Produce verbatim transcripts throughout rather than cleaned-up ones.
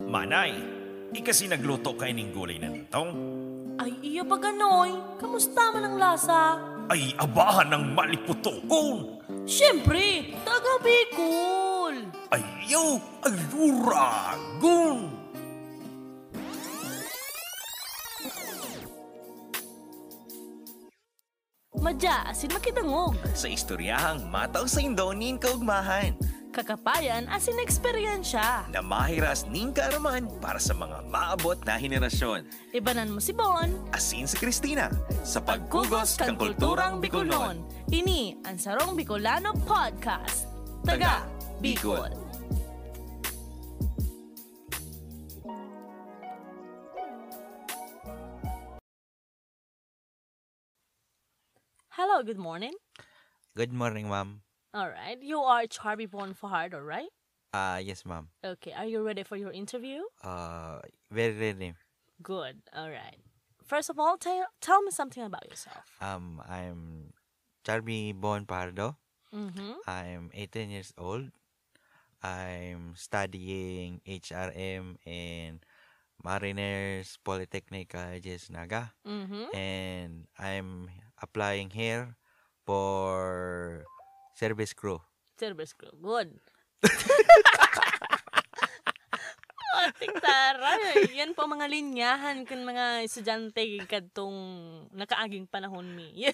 Manay, ika si nagluto kaining gulay na nitong? Ay, iyo ba, Ganoy? Kamusta man ang lasa? Ay, abahan ng maliputogon! Siyempre, taga Bicol! Ay, iyo, ay, uragon! Madya asin makidangog. Sa istoryahang matao sa indo nin kaugmahan. Kakapayan asin eksperyensya. Na mahiras nin kaaraman para sa mga maabot na henerasyon. Ibanan mo si Bon. Asin si Cristina. Sa pagkugos kan kulturang Bicolnon. Ini an Sarong Bicolano Podcast. Taga Bicol. Hello, good morning. Good morning, ma'am. All right. You are Charby Bon Fajardo, right? Ah, yes, ma'am. Okay. Are you ready for your interview? Uh, very ready. Good. All right. First of all, tell, tell me something about yourself. Um, I'm Charby Bon Fajardo. Mm-hmm. I'm eighteen years old. I'm studying H R M in Mariner's Polytechnic Colleges, Naga. Mm-hmm. And I'm applying here for service crew. Service crew. Good. Atik taray. Yan po ang mga linyahan kan mga estudyante kadtong nakaaging panahon mi.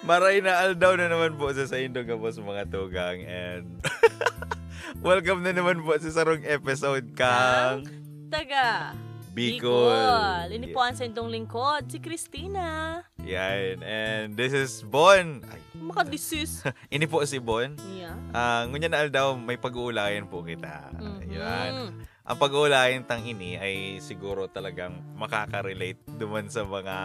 Maray na aldaw na naman po sa saindo gabos mga tugang and welcome na naman po sa sarong episode kang Taga Bicol. Bicol. Ini po ang saindong lingkod, si Christina. Yan. And this is Bon. Ay, Maka-disis. Ini po si Bon. Yeah. Ah, ngunyan na aldaw, may pag-uulayan po kita. Mhm. Yan. Ang pag-uulayan tang ini ay siguro talagang makaka-relate duman sa mga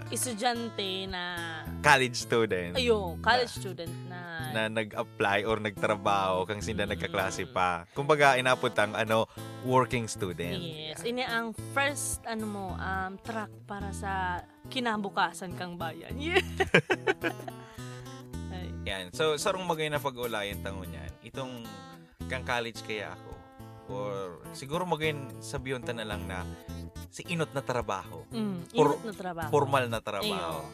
Estudyante na college student. Ayo, college student na na nag-apply or nagtrabaho kang sinda Mm. nagkaklase pa. Kumbaga, inapod tang, ano, working student. Yes. Ini ang first, ano mo, um, track para sa kinabukasan kang bayan. Yeah. Ay. Yan. So, sarong magay na pag-ulayan tango niyan. Itong kang college kaya ako. Or siguro magay sabihon ta na lang na si inot na trabaho. Mm, Por- inot na trabaho. Formal na trabaho. Iyo.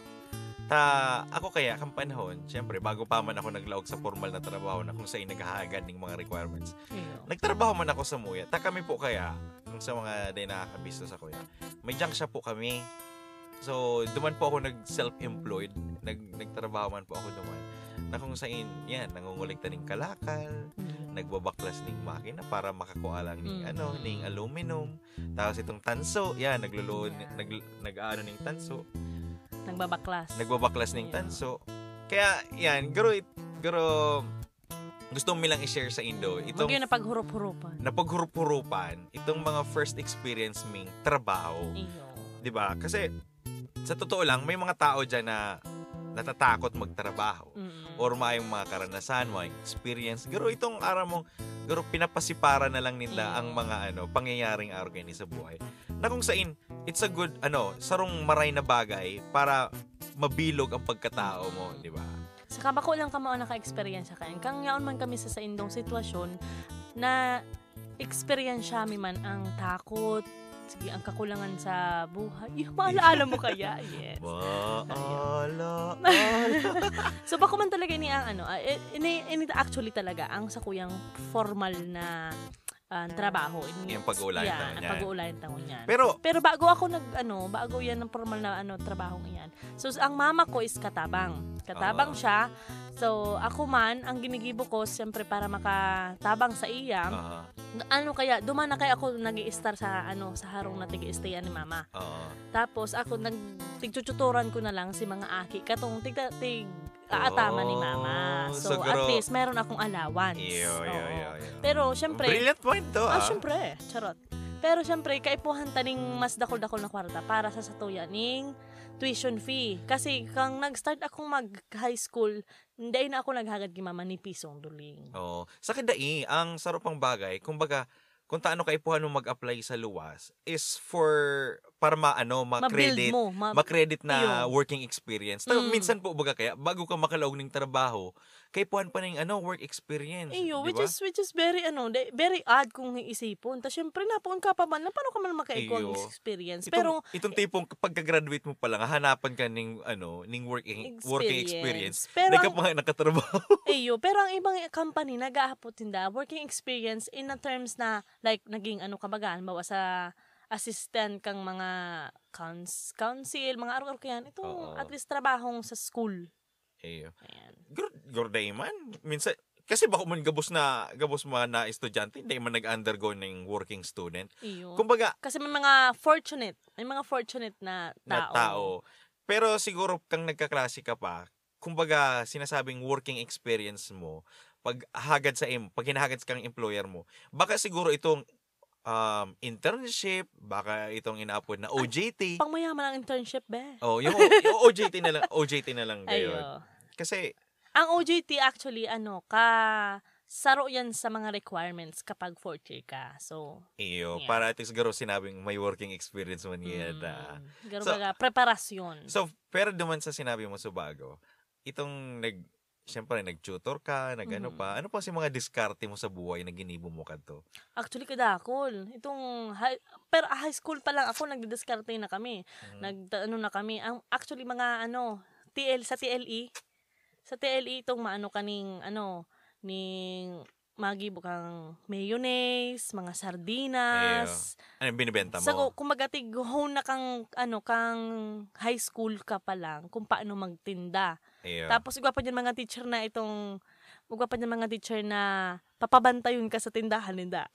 Ta, ako kaya, kang panahon, syempre, bago pa man ako naglaog sa formal na trabaho na kung saan naghahagad ning mga requirements, Iyo. nagtrabaho man ako sa muya. Ta kami po kaya, kung sa mga day nakakabisto sa kuya, may junk shop po kami. So, duman po ako nag-self-employed. Nag, nagtrabaho man po ako duman. Na kung saan, yan, nangungulekta ning kalakal, Mm. nagbabaklas ning makina para makakuha lang ning, Mm. ano, ning aluminum. Tapos itong tanso, yan, nagluluon, Yeah. nag, nag-aano ning tanso. Nagbabaklas. Nagbabaklas ning Yeah. tanso. Kaya, yan, garo, it- garo, gusto mi lang i-share sa indo. Itong Magyo na paghurup-hurupan. Napaghurup-hurupan, itong mga first experience ming trabaho. Iyo. 'Di ba? Kasi, sa totoo lang, may mga tao dyan na natatakot magtrabaho. Mm. Or mayong mga karanasan, mga experience. Pero itong aram mong, pero pinapasipara na lang nila Iyo. ang mga ano, pangyayaring araw kaini sa buhay. Na kung sain, it's a good, ano, sarong maray na bagay para mabilog ang pagkatao mo, di ba? Saka bako lang kamo ang naka-eksperyensya kayan. Kang yaon man kami sa saindong sitwasyon na eksperyensya mi man ang takot, sige, ang kakulangan sa buhay. Yung maalaala mo kaya? Yes. Maalaala. So, bako man talaga ini ang ano, ah, eh, ini, ini actually talaga ang sa kuyang formal na ah, trabaho. Yung pag-uulayan yeah, tango niyan. Pag-uulayan tango niyan. Pero, pero bago ako nag, ano, bago yan ang formal na ano, trabahong iyan. So, ang mama ko is katabang. Katabang Oo. siya. So, ako man, ang ginigibo ko, siyempre para makatabang sa iya, Oo. ano kaya, duman na kaya ako nag-i-star sa, ano, sa harong na tig-i-stay ni mama. Oo. Tapos, ako, nag, tigtututuran ko na lang si mga aki. Katong tig, tig, aataman ni mama. Oh, so, so, at garo- least, meron akong allowance. Iyo, iyo, Oo. iyo, iyo. Pero, syempre, Brilliant point to, ah, ah. Syempre, charot. Pero, syempre, kaipuhan ta ning mas dakol-dakol na kwarta para sa satuya ning tuition fee. Kasi, kang nag-start akong mag-high school, hindi na ako naghagad ki mama ni pisong duling. Oo. Sa kadai, ang sarong pang bagay, kumbaga, kung taano kaipuhan mo mag-apply sa luwas, is for para ma-, ano, ma-credit, Ma-build mo, ma- ma-credit na Iyo. working experience. Ta- Mm. Minsan po, baga kaya, bago ka makalaog ning trabaho, kaipuhan pa ning, ano, work experience, Iyo, di which ba? is which is very ano, de- very odd kung iisipon. Ta syempre napoon ka pa man, paano ka man makaigwa Iyo. Experience? Itong, Pero itong tipong pagka-graduate mo pa lang, hahanapan ka ning, ano, ning working, working experience. Pero Di ka ang, pa nga nakatrabaho. iyo, pero ang ibang company nag-aapot ninda working experience in a terms na, like, naging ano ka baga, halimbawa sa assistant kang mga cons- council, mga aro-aro yan. Itong Oo. At least trabahong sa school. Iyo. Ayan. Gur- gurday man. Minsan, kasi bako man gabos na, gabos man na estudyante, hindi man nag-undergo ng working student. Iyo. Kumbaga, Kasi may mga fortunate, may mga fortunate na na tao. tao. Pero siguro kang nagkaklase ka pa, kumbaga sinasabing working experience mo, pag hagad sa im, pag hinahagad sa kang employer mo, baka siguro itong um, internship, baka itong inaapod na O J T. Pang mayaman ang internship, be. Oh, yung, yung O J T na lang, O J T na lang Ayo. gayon. Kasi, Ang O J T actually, ano, ka saro yan sa mga requirements kapag fourth year ka. So, iyo, Yeah. para at least garo sinabing may working experience man yan. ah. mm, ganun So, baga, preparasyon. So, pero duman sa sinabi mo, Subago, itong nag, siyempre, nag-tutor ka, nag-ano Mhm. pa, ano pa si mga diskarte mo sa buhay na ginibo mo kadto? Actually, kadakol. Itong high, pero high school pa lang ako, nagdidiskarte na kami. Mhm. Nag, ano na kami. Ang, actually, mga ano, T L, sa T L E, sa T L E, itong maano ka ning, ano, ning magibo kang mayonnaise, mga sardinas. Ano yung binibenta mo? Sa, kumbaga, tig-hone na kang, ano, kang high school ka pa lang kung paano magtinda. Iyo. Tapos, igwa pa dyan mga teacher na itong, igwa pa dyan mga teacher na papabantayon ka sa tindahan ninda.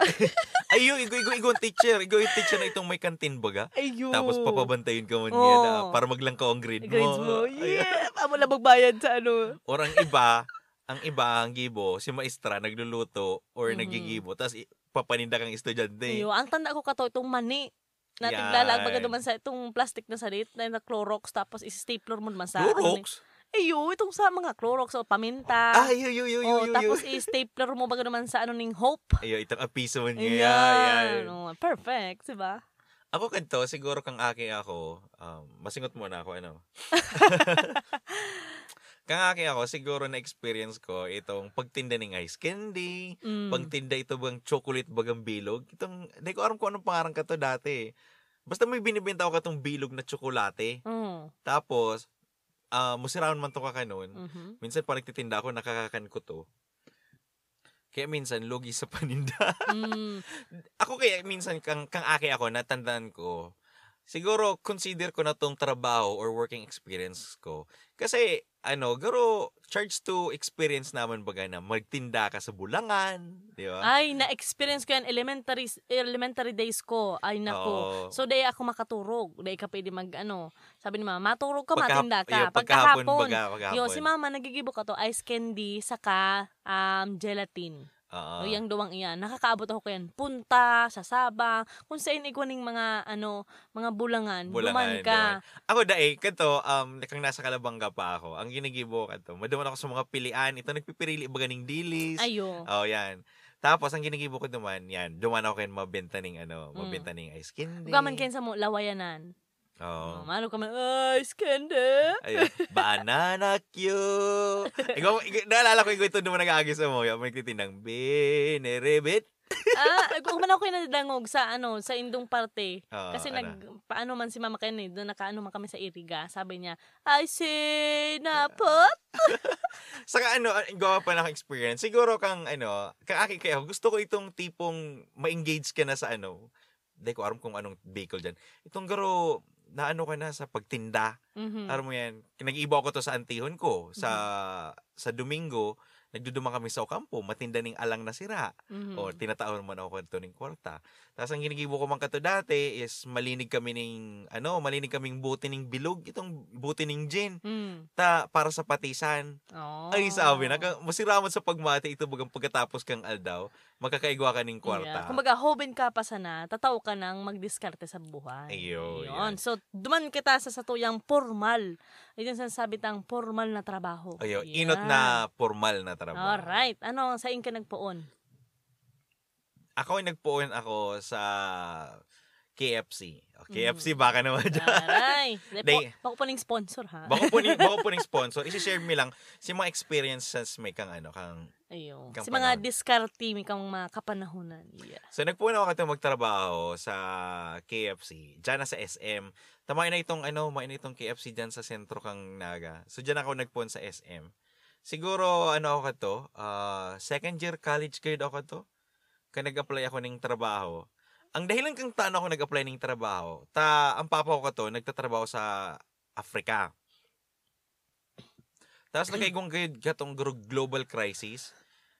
Ay, yung igo, igo, igo ang teacher. Igo yung teacher na itong may kantin baga. Ayun. Tapos papabantayin ka man Oo. yan ah, para maglangkaw ang grade, Grades mo. mo. Ay, Yeah! Amo lang magbayad sa ano. Or ang iba, ang iba, ang gibo, si maestra nagluluto or Mhm. nagigibo. Tapos i- papaninda kang estudyante. Iyo, ang tanda ko kato, itong mani. Natiglalag baga Yan. naman sa itong plastic na salit na, na Clorox, tapos i-stapler mo naman sa ano ni- Clorox? Iyo, itong sa mga Clorox o paminta. Ah, yo, yo, yo, yo, Oh, yo, yo. Tapos i-stapler mo baga naman sa ano ning Hope. Ayo, itong apiso man Ayan. niya. Yan. Oh, perfect, di ba? Ako kadto, siguro kang aki ako, um, masingot muna ako, ano. Kang aki ako, siguro na-experience ko itong pagtinda ning ice candy, Mm. pagtinda ito bang chocolate bagang bilog. Itong, di ko alam kung anong pangaran ka to dati. Basta may binibenta ko katong bilog na tsokolate. Mm. Tapos, ah, musiraon man to kakanon. Mhm. Minsan pag nagtitinda ako, nakakakan ko to. Kaya minsan, lugi sa paninda. Mm. Ako kaya minsan, kang, kang aki ako, natandaan ko, siguro, consider ko na tong trabaho or working experience ko. Kasi, ano, garo, charge to experience naman baga na magtinda ka sa bulangan, di ba? Ay, na-experience ko yan elementary elementary days ko. Ay, nako. Oo. So, di ako makaturog. Di ka pwede mag, ano, sabi ni mama, maturog ka, Pagka- matinda ka. Iyo, pagkahapon, baga, Yo, pagkahapon. si mama nagigibo kato, ice candy, saka um, gelatin. Oo. O, yang duwang iyan. Nakakaabot ako kayan. Punta, sa Sabang, kung saan igwa ning mga, ano, mga bulangan, Bulangan, duman ka. Ako, dai, kanto, um, kang nasa Calabanga pa ako, ang ginigibo ko kanto, maduman ako sa mga pilian, ito nagpipirili baga ning dilis. Ayo. Oh, yan. Tapos, ang ginigibo ko duman, yan, duman ako kayan mabenta ning, ano, Mm. mabenta ning ice candy. Gaman kayan sa mo, lawayanan. Oo. Oh, malo ka man, ice candy. Ayun. Banana cue. Ikaw, ikaw, naalala ko, ikaw ito duman nag-aagi sa mo, yung may titinang biniribit. Ah, ako man ako yung nadangog sa, ano, sa indong parte. Oo, Kasi ano? nag, paano man si mama kayo eh, doon nakaano man kami sa Iriga. Sabi niya, "Ay, sinapot!" Saka ano, ah, gawa pa ng experience. Siguro kang ano, kang aki kaya, gusto ko itong tipong ma-engage ka na sa ano, di ko aram kung anong Bicol dyan. Itong garo, naano ka na sa pagtinda. Mhm. Aram mo yan, nag-iiba ako to sa antihon ko. Sa sa Domingo, nagduduma kami sa Ocampo, matinda ning alang na sira. Mhm. O, tinataon man ako kanto ning kwarta. Tapos ang ginigibo ko man kato dati is malinig kami ning, ano, malinig kaming bote ning bilog, itong bote ning gin. Mm. Ta, para sa patisan. Oh. Ay, sabi na, ka- masiraman sa pagmati ito bagang pagkatapos kang aldaw, makakaigwa ka ning kwarta. Yeah. Kumbaga, hoben ka pa sana, tataw ka nang magdiskarte sa buhay. Ayo, Yun. yan. So, duman kita sa satuyang formal. Ito yung sinasabi tang formal na trabaho. Ayo, Yeah. inot na formal na trabaho. Alright. Ano ang saing ka nagpoon? Ako ay nagpoon ako sa K F C. O, K F C, baka naman dyan. Aray. Di, Day- po, bako po ning sponsor, ha? Bako po ni, bako po ning sponsor. Isi-share mi lang si mga experiences may kang ano, kang Ayun. Kang Si mga panahon. diskarte mi kang mga kapanahonan. Yeah. So, nagpuno ako itong magtrabaho sa K F C. Diyan na sa S M. Tama na itong, ano, may na itong K F C diyan sa sentro kang Naga. So, diyan ako nagpuon sa S M. Siguro, ano ako kato, ah, second year college grade ako kato. Kaya nag-apply ako ng trabaho. Ang dahilan kang tano ako nag-apply ng trabaho, ta, ang papa ko kato, nagtatrabaho sa Africa. Tapos nakaigwang kayo katong gro- global crisis.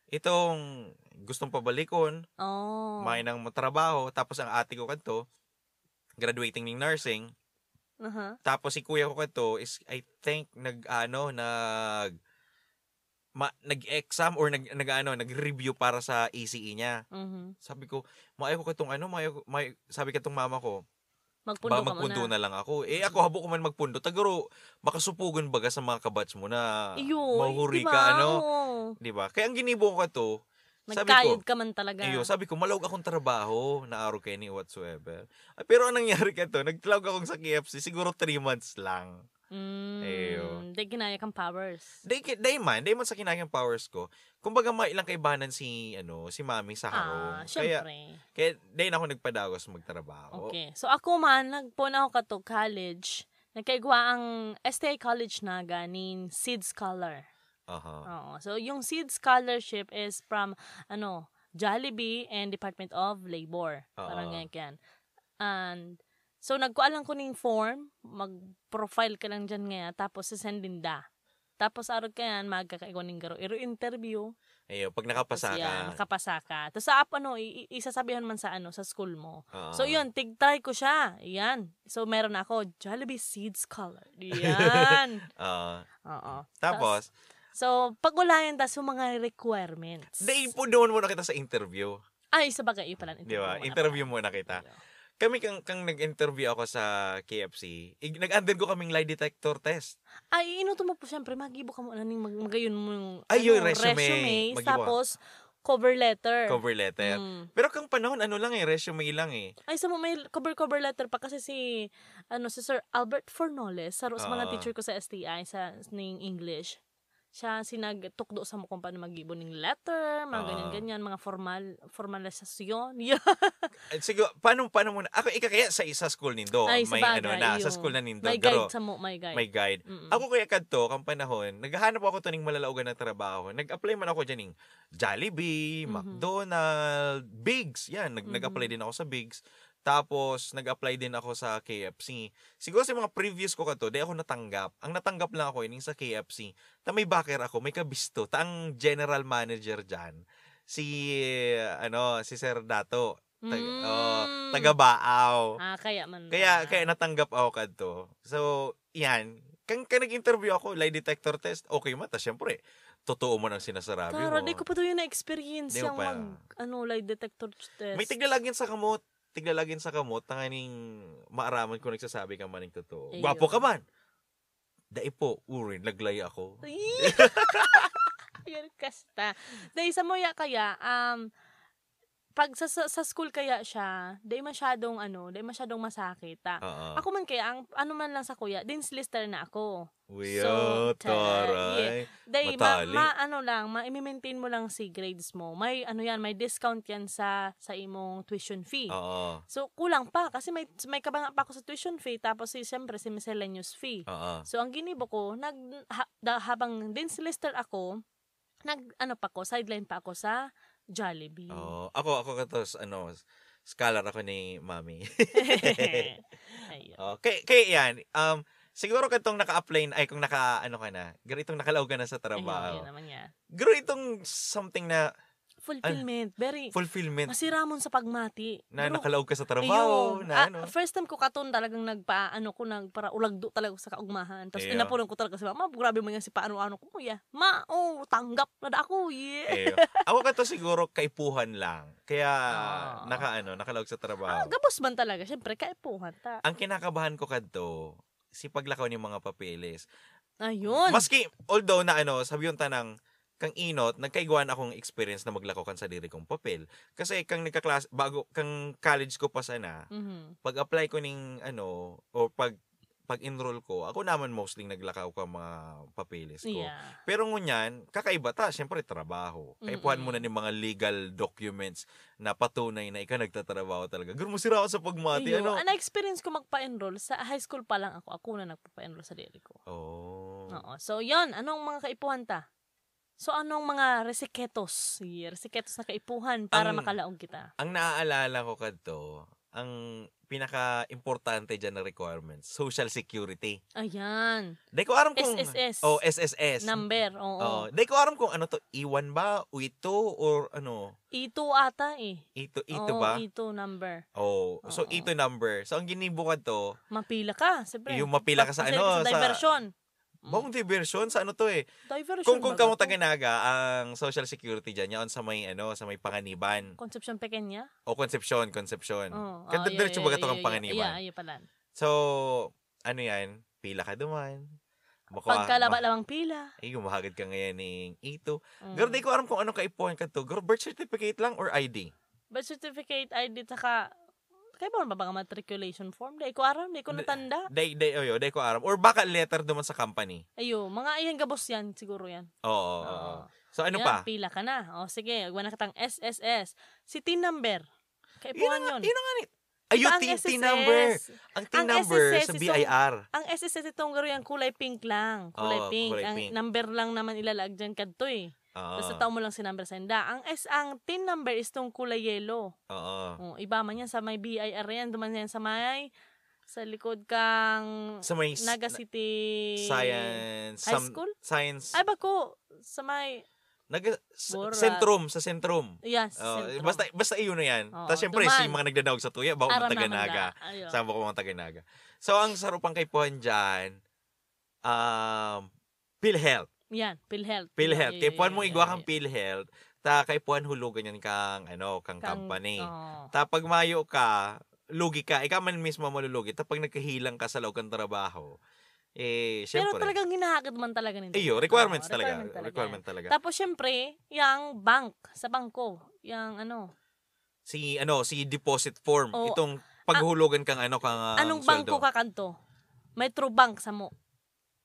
Itong gustong pabalikon, Oh. may nang matrabaho, tapos ang ate ko kadto, graduating ng nursing. Aha. Tapos si kuya ko kadto is, I think, nag, ano, nag, ma, nag-exam or nag, nag, ano, nag-review para sa A C E niya. Mhm. Sabi ko, maayo ko katong ano, maayo, maayo, sabi katong mama ko, Magpundo ba ka magpundo muna. na lang ako. Eh, ako habo ko man magpundo. Taguro, makasupugon baga sa mga kabats mo na Iyo, mahuri di ba? ka, ano? Oo. Di ba? Kaya ang ginibo ko kato, sabi ko, Nagkayod ka man talaga. Iyo, sabi ko, malaog akong trabaho, naaro kayo ni whatsoever. Ah, pero ang nangyari kato, naglaog akong sa K F C, siguro three months lang. Mm, Iyo. Di ginaya kang powers. Day, ki- day man, day man sa kinayang powers ko. Kumbaga, may ilang kaibanan si, ano, si mami sa harong. Ah, Kaya, syempre. kaya day na ako nagpadagos magtrabaho. Okay. So, ako man, nagpuon ako kato college. Nagkaigwa ang S T I College Naga nin Seed Scholar. Aha. Oo. So, yung Seed Scholarship is from, ano, Jollibee and Department of Labor. Oo. Parang ganyan. And, so, nagkuha lang ko ning form, mag-profile ka lang dyan ngayon, tapos sisend din da. Tapos, arog ka yan, magkakaigwa ning garo. Iro interview. Ayun, pag nakapasa Tapos ka. yan, makapasa ka. Tapos, sa app, ano, i- i- isasabihan man sa, ano, sa school mo. Oo. So, yun, tig-try ko siya. Yan. So, meron ako, Jollibee Seed Scholar. Yan. Oo. Oo. Tapos, So, pag-ulayan ta sa mga requirements. day po doon muna kita sa interview. Ay, sa bagay, yun pala. Di ba? Muna Interview pala. muna kita. Ayun. Kami kang, kang nag-interview ako sa K F C, ig- nag-undergo kaming lie detector test. Ay, inuto mo po, syempre, magibo ka muna ning mag- magayon mo yung Ay, yung ano, resume. resume, Magibo ka. Tapos, cover letter. Cover letter. Mm. Pero kang panahon, ano lang eh, resume lang eh. Ay, sa mo, may cover cover letter pa kasi si, ano, si Sir Albert Fornoles, sa, sa mga Oo. teacher ko sa S T I, sa ning English. Siya si nagtukdo sa mo kung paano mag-ibo ning letter, mga Oo. ganyan-ganyan, mga formal, formalisasyon. Yeah. Eh, sige, paano, paano muna? Ako, ika kaya sa isa school nindo, Ay, sa may ano bagay, na, sa iyo. school na nindo. May Pero guide sa mo, may guide. may guide. Mm-mm. Ako kaya kadto, kang panahon, naghahanap ako tuning malalaogan na trabaho. Nag-apply man ako dyan ng Jollibee, Mhm. McDonald, Bigs. Yan, nag- Mhm. nag-apply din ako sa Bigs. Tapos, nag-apply din ako sa K F C. Siguro sa mga previous ko kato, di ako natanggap. Ang natanggap lang ako, ining sa K F C. Ta may backer ako, may kabisto. Ta ang general manager dyan, si, ano, si Sir Dato. Tag- Mm. oh, taga Baaw. Ah, kaya man Kaya, ba? kaya natanggap ako kadto. So, yan. Kang, kang nag-interview ako, lie detector test, okay man. Ta, syempre, totoo man ang sinasarabi Tara, mo. di ko pa to yung na-experience Di mo yung pa. mag, ano, lie detector test. May tiglalagyan sa kamot. Tiglalagyan sa kamot. Tanganing maaraman kung nagsasabi ka man ng totoo. Ayun. Gwapo ka man. Dai po, urin, naglay ako. Ay! Yan, kasta. Dahil sa muya kaya, um, pag sa, sa, sa school kaya siya, di masyadong ano, di masyadong masakit. Ta. Oo. Ako man kaya, ang ano man lang sa kuya, dean's lister na ako. Uy, So, ah, tara, taray. Dahil ma, Matali. ma, ano lang, ma, i-maintain mo lang si grades mo. May ano yan, may discount yan sa sa imong tuition fee. Oo. So, kulang pa kasi may may kabanga pa ako sa tuition fee, tapos si, siyempre, si miscellaneous fee. Oo. So, ang ginibo ko, nag, ha, da, habang dean's lister ako, nag, ano pa ko, sideline pa ako sa Jollibee. Oo. Ako, ako katos, ano, scholar ako ni Mami. Ayun. Oh, kay, kay yan, um, siguro katong naka-apply, ay, kung naka, ano ka na, garo itong nakalaog ka na sa Ayun, trabaho. Yun naman yan. Garo itong something na Fulfillment. Very, fulfillment masiramon sa pagmati. na Pero, nakalaog ka sa trabaho, Ayun. na Ah, ano. First time ko katon talagang nagpa, ano ko, nagparaulagdo talaga sa kaugmahan. Tapos Ayun. inapunan ko talaga si mama, grabe mo yan si paano-ano ko, kuya. Ma, oh, tanggap na da ako, yeah. Eh, ako kato siguro kaipuhan lang. Kaya Ah. naka ano, nakalaog sa trabaho. Ah, gabos man talaga, syempre, kaipuhan ta. Ang kinakabahan ko kadto, si paglakaw ni mga papeles. Ayun. Maski, although na ano, sabi yung tanang, kang inot, nagkaigwa na akong experience na maglakaw kan sadiri kong papel. Kasi kang nagkaklas-, bago, kang college ko pa sana, Mhm. pag-apply ko ning, ano, o pag, pag-enroll ko, ako naman mostly naglakaw ka mga papeles ko. Yeah. Pero ngunyan, kakaiba ta, syempre, trabaho. Kaipuhan mo na Mm-mm. ng mga legal documents na patunay na ikaw nagtatrabaho talaga. Garo, masira ako sa pagmati, Iyo, ano? Ang na-experience ko magpa-enroll sa high school pa lang ako. Ako na nagpapa-enroll sa diri ko. Oh. Oo. So, yon. Anong mga kaipuhan ta? So, anong mga resiketos? Sige, resiketos na kaipuhan para Ang- makalaog kita. Ang naaalala ko kadto, ang pinaka-importante dyan na requirements, social security. Ayan. Di ko aram kung... S S S. Oh, S S S. Number, oo. Oh, di ko aram kung ano to, iwan ba, uito, or ano, Ito ata eh. ito, ito Oo, ba? Ito number. Oh, so Oo. Ito number. So ang ginibo kadto, Mapila ka, siyempre. Yung mapila ka sa Kasi ano, sa sa- diversion. Mm. Bawang diversion sa ano to eh. Diversion Kung kung baga kamo to? Taga Naga, ang social security dyan, yaon sa may ano, sa may Panganiban. Concepcion Pequeña? O Concepcion, Concepcion. Oh, Kada ah, diretso yeah, baga yeah, to kang yeah, Panganiban. Yeah, yeah, pala. So, ano yan? Pila ka duman. Makuha- Pagkalaba ma- lamang pila. Ay, humahagad ka ngayon ning ito. Mm. Pero di ko aram kung anong kaipuhan ka to. Garo, birth certificate lang or I D? Birth certificate, I D, tsaka kaya ba ba mga matriculation form? Di ko aram, di ko Di- natanda. Day, day, oyo, day ko aram. Or baka letter duman sa company. Ayo, mga ayan gabos yan, siguro yan. Oo, oo, oo. Oo. So ano Yan, pa? Pila ka na. O sige, agwa na kitang S S S. Si T number. Yun Kaipuhan na nga, yun. yun na nga ni. Ayo, Diba ang T, S S S? T number. Ang T Ang number S S S sa is B I R. Ang S S S itong garo yung kulay pink lang. Kulay Oo, pink. kulay Ang pink. Number lang naman ilalaag dyan kadto eh. Oo. Basta tao mo lang si number sa inda. Ang S, ang T number is tong kulay yellow. Oo. Oh, iba man yan sa may B I R yan. Duman yan sa may sa likod kang Sa may s- Naga na- City Science. High sam- School? Science. Ay, bako. Sa may Naga, s- Borat. Centrum, sa Centrum. Yes, Oh, Centrum. basta basta iyo na yan. Oo, Tapos syempre si duman. mga nagdadaog sa tuya, bako Aram taga naman Naga. da. Ayo. Sabo ko mga taga Naga. So ang sarupang kaipuhan diyan, um, PhilHealth. Yan, PhilHealth. PhilHealth. Iyo, iyo, Kaipuhan iyo, mo iyo, igwa iyo, kang iyo. PhilHealth, ta kaipuhan hulugan yan kang ano, kang Kang- company. Oo. Ta pag mayo ka, lugi ka. Ikaw man mismo malulugi. Ta pag nagkahilang ka sa laog kang trabaho, eh, Pero syempre. Talagang hinahagad man talaga nito. Iyo, requirements Oo, talaga. requirement talaga. Requirement talaga. Tapos, syempre, yung bank, sa bangko, yung ano, Si ano, si deposit form, Oh, itong paghulugan kang ano, kang ah, anong bangko sweldo. Ka kanto? Metrobank sa mo.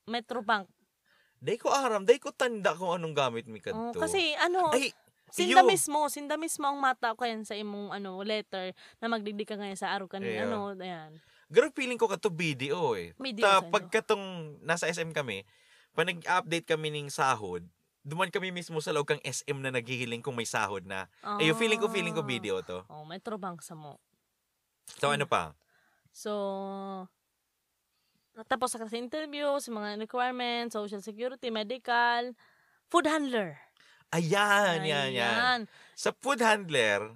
Metrobank. Day ko aram, day ko tanda kung anong gamit mi Oh, kadto. Kasi ano, Ay, sinda iyo. Mismo, sinda mismo ang mata ko yan sa imong ano, letter na magdigdi ka ngayon sa araw kanin, Iyo. Ano, ayan. Garo feeling ko kadto B D O eh. B D O Ta sa inyo. Pagkatong nasa S M kami, pag nag-update kami ning sahod, duman kami mismo sa laog kang S M na naghihiling kung may sahod na. Ayo, feeling ko, feeling ko Ah. B D O to. Oh, Metrobank sa mo. So ano pa? So, tapos sa sa interview, sa mga requirements, social security, medical, food handler. Ayan, yan, yan. Ayan. Sa food handler,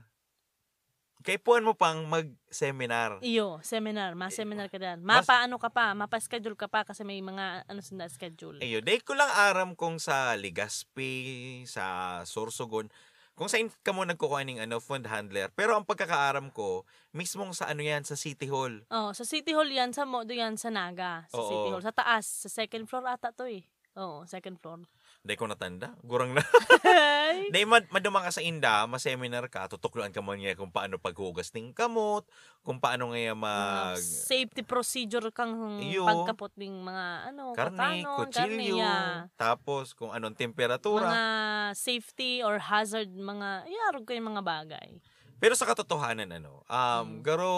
kaipuhan mo pang mag-seminar. Iyo, seminar. Mas seminar ka dyan. mas- Mapa ano ka pa, mapa-schedule ka pa kasi may mga ano sa schedule. Ayun, dahil ko lang aram kung sa Legazpi, sa Sorsogon, kung saan ka mo nagkukuha ng ano, food handler. Pero ang pagkakaaram ko, mismong sa ano yan, sa City Hall. Oh, sa City Hall yan, sa mo, doon yan sa Naga, sa Oo. City Hall. Sa taas, sa second floor ata to eh. Oo, second floor. Dahil ko natanda, gurang na. Ay! Dahil mad maduma ka sa inda, ma-seminar ka, tutukloan ka mo niya kung paano paghugas ng kamot, kung paano nga Mga mag... safety procedure kang Iyo. Pagkapot ng mga ano, Karne, kakanon, kutsilyo, karne, yeah. Tapos kung anong temperatura. Mga safety or hazard, mga, yarog ko yung mga bagay. Pero sa katotohanan, ano, um, Mm. garo,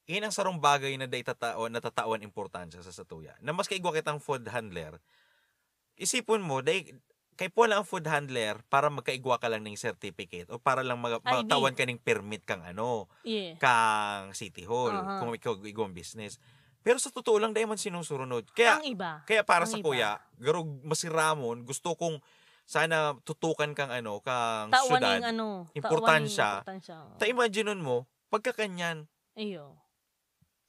yun ang sarong bagay na dai tata-, o natatawan importansya sa satuya. Na mas kaigwa kitang food handler, isipon mo, dai, kaipuhan lang ang food handler para magkaigwa ka lang ng certificate o para lang mag- I D. matawan ka ng permit kang ano, Yeah. kang City Hall, Aha. kung ikaw igwang business. Pero sa totoo lang, dai man sinusurunod. Kaya, Ang iba. kaya para ang sa iba. kuya, garog masiramon, gusto kong sana tutukan kang ano, kang Tawan syudad. yung ano, Importansya. Tawan yung importansya. Ta imagine mo, pagkakanyan, Iyo.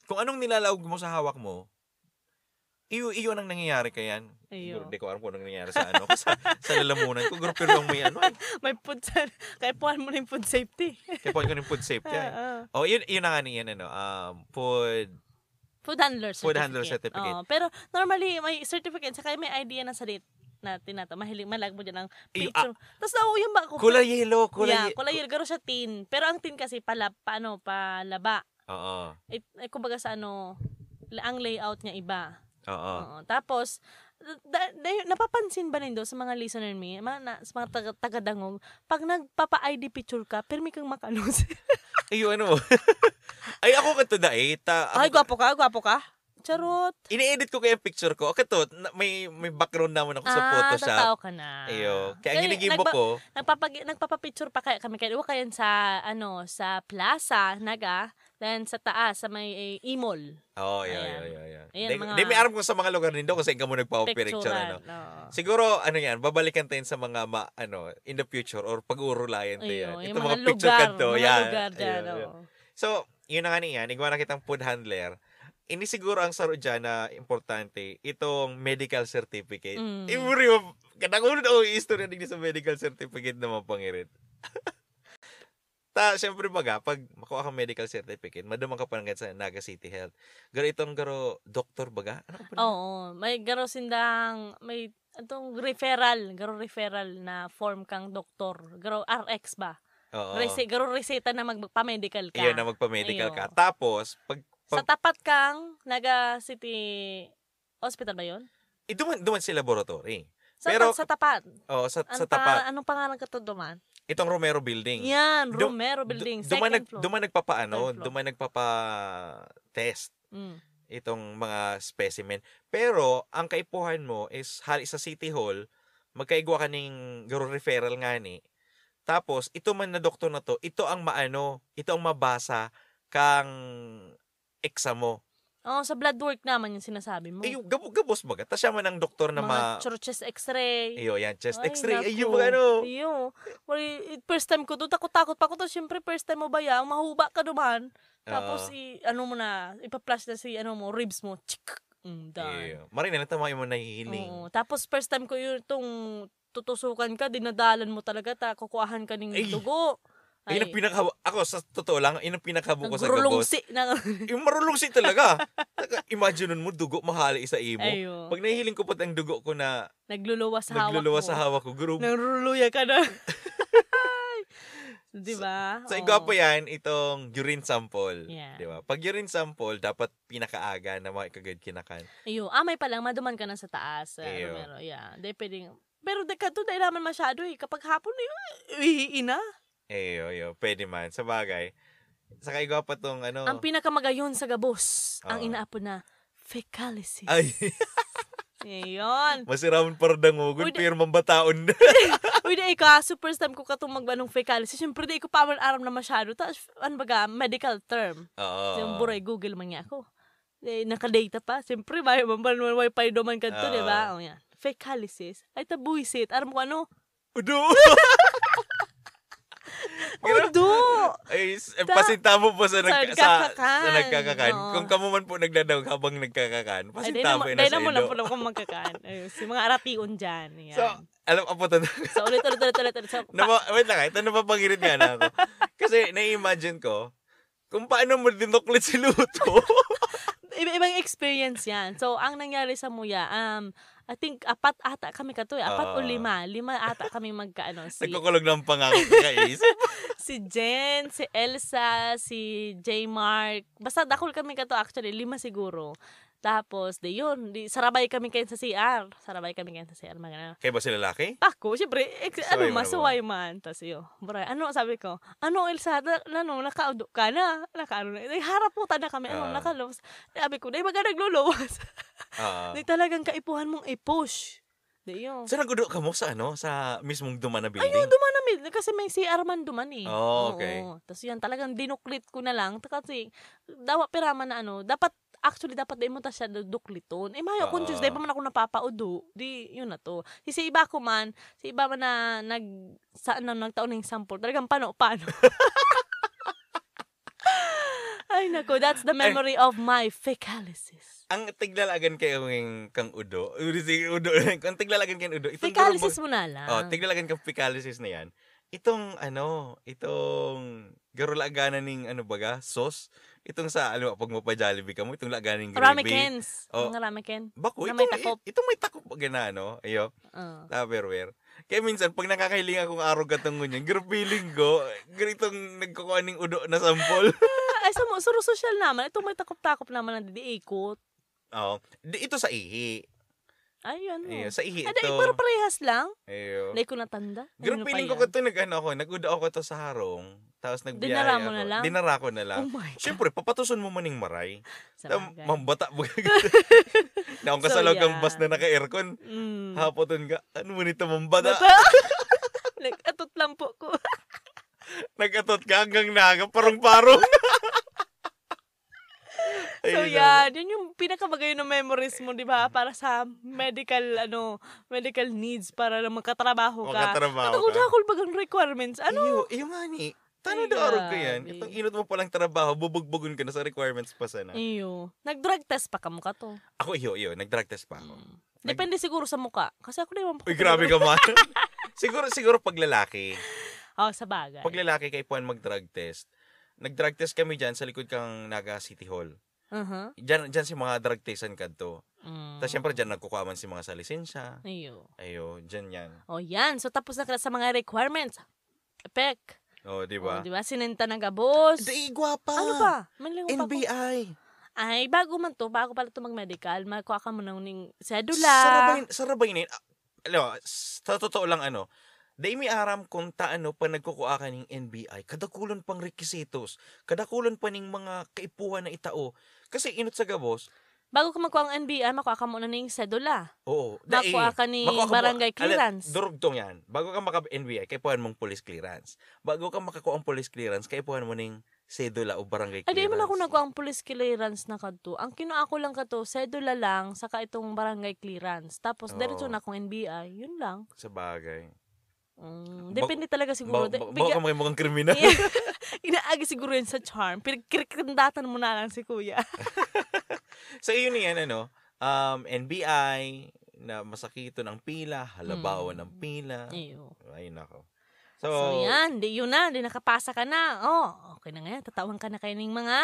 kung anong nilalaog mo sa hawak mo, iyo, iyo nang nangyayari kayan. Iyo. Siguro, di ko alam kung anong nangyayari sa ano, sa, sa lalamunan ko. Group pero may ano eh. May food sa, kaipuhan mo na yung food safety. Kaipuhan ko ng food safety. Ay. Ah, ah. Oh, yun, yun na nga niyan, ano, um, food, Food handler certificate. Food handler certificate. Oo, pero normally, may certificate, saka may I D na sa date. na tinata-, mahilig, malag mo dyan ang Iyo, ah, picture. Tas nauuyam ba ako? Kulay yellow, kulay Yeah, ye- kulay yellow, garo siya tin. Pero ang tin kasi pala, paano, palaba. Oo. It, eh, kumbaga sa ano, la-, ang layout niya iba. Oo. Oo. Tapos, da-, da-, napapansin ba nindo sa mga listener mi, mga na, sa mga taga, taga-dangog, pag nagpapa-I D picture ka, pirmi kang makalos. Ay, yung ano. Ay, ako kanto dai. Ta-, Ay, ako gwapo ka, gwapo ka. Charot. Ini-edit ko kaya yung picture ko. Kato, na, may, may background naman ako sa Ah, Photoshop. tataw ka na. Ayo. Kaya ang Kaya ginigibo nagba-, ko. nagpapag-, nagpapapicture pa kaya kami. Kaya iwa kayan sa, ano, sa plaza, naga, then sa taas, sa may, eh, imol. Oo, yeah, Ayan. yeah, yeah, yeah. Ayan, Di, mga di may aram ko sa mga lugar nindo kung saan ka mo nagpapapicture, Picturean, ano. oo. Siguro, ano yan, babalikan tayo sa mga, ma, ano, in the future or pag-uurulayan tayo Iyo, yan. yung Itong mga mga picture lugar, kanto, mga yan. lugar dyan, Ayan, ayan. oo. So, yun na nga niyan, igwa na kitang food handler. Ini siguro ang saro dyan na importante, itong medical certificate. Mm. Every, kadangol na ang istorya digdi sa medical certificate na mapangirit. Ta, siyempre baga, pag makuha kang medical certificate, maduman ka pa rin sa Naga City Health. Garo itong garo, doktor baga? Ano ka pa rin? Oo, may garo sindang, may, itong referral, garo referral na form kang doktor. Garo R X ba? Oo. Rese-, garo reseta na magpa-medical ka. Iyon na magpa-medical ka. Iyo. Tapos, pag, Sa pag tapat kang Naga City Hospital ba yun? Eh, duman, duman sa laboratory. Sa Pero, ta-, sa tapat. Oo, sa, Ang sa pa-, tapat. Anong pangalan ka to duman? Itong Romero Building. Yan, Du-, Romero du-, Building, duman second nag-, floor. duman nagpapaano, Third floor. duman nagpapa-test. Mm. Itong mga specimen. Pero, ang kaipuhan mo is hali sa City Hall, magkaigwa ka ning garo referral ngani. Tapos, ito man na doktor na to, ito ang maano, ito ang mabasa kang exam mo. Oo, sa blood work naman yung sinasabi mo. Eh, yung gabo-, gabos baga. Tas siya man ang doktor na Mga ma- chest x-ray. Iyo, yan, chest Ay, x-ray. Ay, naku. yung mga ano. Iyo. Wala, first time ko to, takot-takot pa ako. Tapos, syempre, first time mo ba yan? Mahuba ka duman. Tapos, Oo. i-, ano mo na, ipa-flash na si, ano mo, ribs mo. Chik! Mm, done. Iyo. Maray na lang tama yung mga nahihiling. Oo. Tapos, first time ko yun, itong tutusukan ka, dinadalan mo talaga, ta, kukuhahan ka ning Ay! dugo. Ay, Ay. ang pinakahabo-, ako, sa totoo lang, yun ang pinakahabo ko sa gabos. Nagrulungsi na. Yung marulungsi talaga. Taka, imagine mo, dugo mahali sa imo. Ayo. Pag nahihiling ko pati ang dugo ko na Nagluluwas sa hawak nagluluwas mo. sa hawak ko, group. Nangruluya ka na. Di So, ba? so, igwa Oo. pa yan, itong urine sample. Yeah. Di ba? Pag urine sample, dapat pinakaaga na mga ikagad kinakan. Ayo, amay pa lang, maduman ka na sa taas, ah, Ayo. Romero. Yeah. Di pwedeng, pero di ka to, dahil naman masyado eh. Kapag hapon na yun, ihiin na. Ayo, ayo. Pwede man. Sa bagay. Saka igwa pa tong ano. Ang pinakamagayon sa gabos, ang Oo. inaapod na fecalysis. Ay. Ayun. Masiraman para dangogon, Uy, di- pero mambataon na. Uy, di ka, super time ko katong magbanong fecalysis. Siyempre, di ko pa man aram na masyado. Ta, ano baga, medical term. Oo. Yung buray, Google man niya ako. Eh, nakadata pa. Siyempre, may, may, may wifi naman kanto, Oo. di ba? O, yan. Fecalysis. Ay, tabuisit. Aram ko ano? Udo! Udo! Ay, s-, eh, Ta-, pasintabo po sa sa nagka-, sa, nagkakakan. sa nagkakakan. Oo. Kung kamo man po nagdadawag habang nagkakakan, Ay, dahil pasintabo mo, na dahil sa mo lang Indo. po lang kung magkakan. Ay, si mga aratiun dyan. Yan. So, alam, apo to na. So, ulit, ulit, ulit, ulit, ulit. So, pa- Napa-, wait lang, ito napapangirit nga na ako. Kasi nai-imagine ko, kung paano mo dinuklit si Luto. Iba-ibang experience yan. So, ang nangyari sa Muya, um, I think, apat ata kami kato eh. Apat o Ah. lima. Lima ata kami magkaano. Si Nagkukulog ng pangako sa kaisip. Si Jen, si Elsa, si J Mark. Basta dakul kami kato actually. Lima siguro. Tapos, di yun. Di, sarabay kami kayo sa C R. Sarabay kami kayo sa C R. Magana. Kayo ba si lalaki? Ako, syempre, ex-, Suway ano, mo naman. masuway man. Tas yun. Bro, ano sabi ko? "Ano, Elsa? Na, ano, nakaudo ka na? Nakaano na?" Eh, haraputan na kami. Ano, Ah. nakalabas. Sabi ko, "Dahil baga nagluluwas." Ah. Di talagang kaipuhan mong i-push. Di yun. So, nag-udo ka mo sa ano? Sa mismong duman na building? Ayun, duman na mil-, kasi may C R man duman eh. Oh, okay. Oo. Tas yan, talagang dinuklit ko na lang. Kasi, dawa piraman na ano, dapat, actually, dapat di mo ta siya du-, dukliton. Eh, mayo, kung Oo. Tuesday pa man ako napapaudo, di, yun na to. Si, si iba ko man, si iba man na nag-, sa, ano, nagtao ng sample, talagang pano-pano. Ay, nako, that's the Ay. memory of my fecalysis. Ang tiglalagan kayo ng kang udo, sige, udo, ang tiglalagan kang udo, itong Fecalysis garo-, mo na lang. Oh, tiglalagan kang fecalysis na yan. Itong ano, itong garo laganan ning ano baga, sauce. Itong sa, alam mo, pag mapa-Jollibee ka mo, itong laganan ning gravy. Ramekins. Oh. Mga ramekin. Bako, Na may itong, takop. Itong may takop baga na ano, iyo, Oh. Tupperware. Kaya minsan, pag nakakahiling akong arog katong ngunyan, garo feeling ko, garo itong nagkukuha ning udo na sampol. Ay, sa mo, suro sosyal naman. Itong may takop-takop naman na diikot. Oo. Di, ito sa ihi. Ayun. Iyo, sa ihi Ada, ito. Pero parehas lang. Iyo. Dahil ko natanda. Garo Ano feeling pa ko yan? Kato nag-ano ako, nag-uda ako to sa harong. Tapos nagbiyahe Dinara mo ako. na lang? Dinara ko na lang. Oh my God. Siyempre, papatuson mo man ning maray. Sa Tam- bagay. Mambata ba? So, Naong kasalaw kang yan. Bus na naka-aircon. Mm. Hapoton ka, ano mo nito mambata? Nag-atot lang po ko. Nag-atot ka hanggang naga, parong-parong. So, Ayun yan. Yun yung pinakamagayon na memories mo, di ba? Para sa medical, ano, medical needs, para lang makatrabaho ka. Makatrabaho ka. Dakul-dakul bagang requirements. Ano? Iyo, iyo nga ni. Tano Ay, da arog ko yan. grabe. Itong inot mo palang trabaho, bubugbugon ka na sa requirements pa sana. Iyo. Nag-drug test pa kamo kato. Ako, iyo, iyo. Nag-drug test pa ako. Mm. Depende siguro sa muka. Kasi ako na yung Uy, grabe ka man. Siguro, siguro pag lalaki. Oh, sa bagay. Pag lalaki, kaipuhan mag-drug test. Nag-drug test kami dyan sa likod kang Naga City Hall. Uh-huh. Dyan, dyan si mga drug testan kadto. Mm. Tapos syempre dyan nagkukuha man si mga sa lisensya. Iyo. Ayo, dyan yan. O yan. So tapos na ka na sa mga requirements. Epek. Oh, di O, ba? di ba? Sinenta na gabos. Di, igwa pa. Ano pa? Manlingon pa ko. N B I. Ay, bago man to. Bago pala to mag-medical. Magkuha ka muna ning Sa sedula. Rabay, sa Rabay na yun. Ah, alam mo, s- sa totoo lang ano, dai mi aram kung taano pa nagkukuha ka ning N B I. Kadakulan pang requisitos. Kadakulan pa ning mga kaipuhan na itao. Kasi inot sa gabos, Bago ka magkuha ng N B I, makuha ka muna ning sedula. oo. Makuha ka ning barangay clearance. Durugtong yan. Bago ka maka-N B I, kaipuhan mong police clearance. Bago ka makakuha ang police clearance, kaipuhan mo ning sedula o barangay Ay, di man ako clearance. Nagkuha ang police clearance na kadto. Ang kinuha ko lang kadto, sedula lang, saka itong barangay clearance. Tapos, Oo. Diretso na akong N B I. Yun lang. Sa bagay. Mm, Ba- depende talaga siguro. Ba- Di- ba- bigla- baka may mga kriminal. Yeah. Inaagi siguro yun sa charm. Pinagkirikindatan mo na lang si kuya. So, yun yan, ano, um, N B I, na masakiton ang pila, halabaon Mm. ang pila. Iyo. Ay, nako. So, yan. Di yun na. Di nakapasa ka na. Oh, okay na ngayon. Tatawan ka na kayo ng mga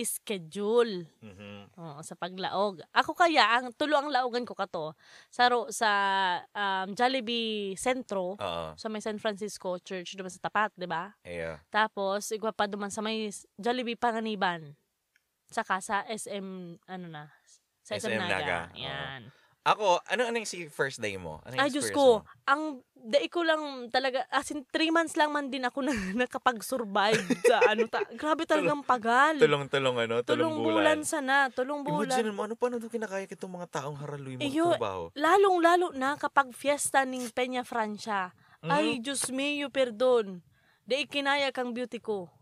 schedule. Mhm. Oo, sa paglaog. Ako kaya, ang tulo ang laogan ko kato. Sa, ro- sa um, Jollibee Centro, Oo. sa may San Francisco Church, duman sa tapat, di ba? Iya. Tapos, igwa pa duman sa may s- Jollibee Panganiban. Saka sa S M, ano na, sa S M S M Naga. Naga, oo. Yan. Ako, ano, ano yung si first day mo? Ano yung Ay, Diyos experience ko, mo? Ang dai ko lang talaga, as in, three months lang man din ako na nakapag-survive sa ano. Ta- grabe talagang pagal. Tulong-tulong, ano? Tulong bulan sana. Tulong bulan. Imagine mo, ano, paano doon kinakaya kitong mga taong haraluy Iyo, magtrabaho? Lalong-lalo na kapag fiesta ning Peña Francia. Mhm. Ay, Diyos mio, perdon. Di ikinaya kang beauty ko.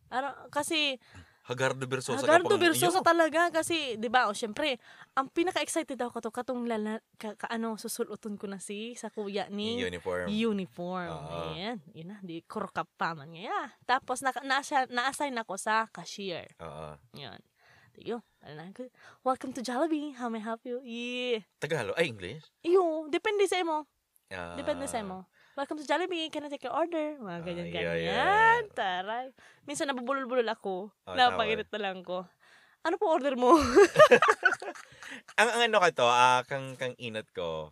Ara, kasi, Hagardo Versosa ka Hagardo pang- Versosa iyo. Talaga kasi, di ba, oh, syempre, ang pinaka-excited ako to, katong lala, ka, ka- ano, susuloton ko na si, sa kuya ni Uniform. Uniform. Oo. Ayan, yun na, di kurkap pa man nga. Tapos, naka, na, na-assign ako sa cashier. Oo. Yun. Yo, ano na, welcome to Jollibee. How may I help you? Yeah. Tagalog? Ay, English? Iyo, depende sa imo. Depende sa Ah. imo. Welcome to Jollibee. Can I take your order? Mga Ah, ganyan, yeah, ganyan. yeah. Taray. Minsan nabubulol-bulol ako. Oh, Napainit na lang ko. Ano po order mo? Ang, ang ano ka to, ah, kang, kang inot ko,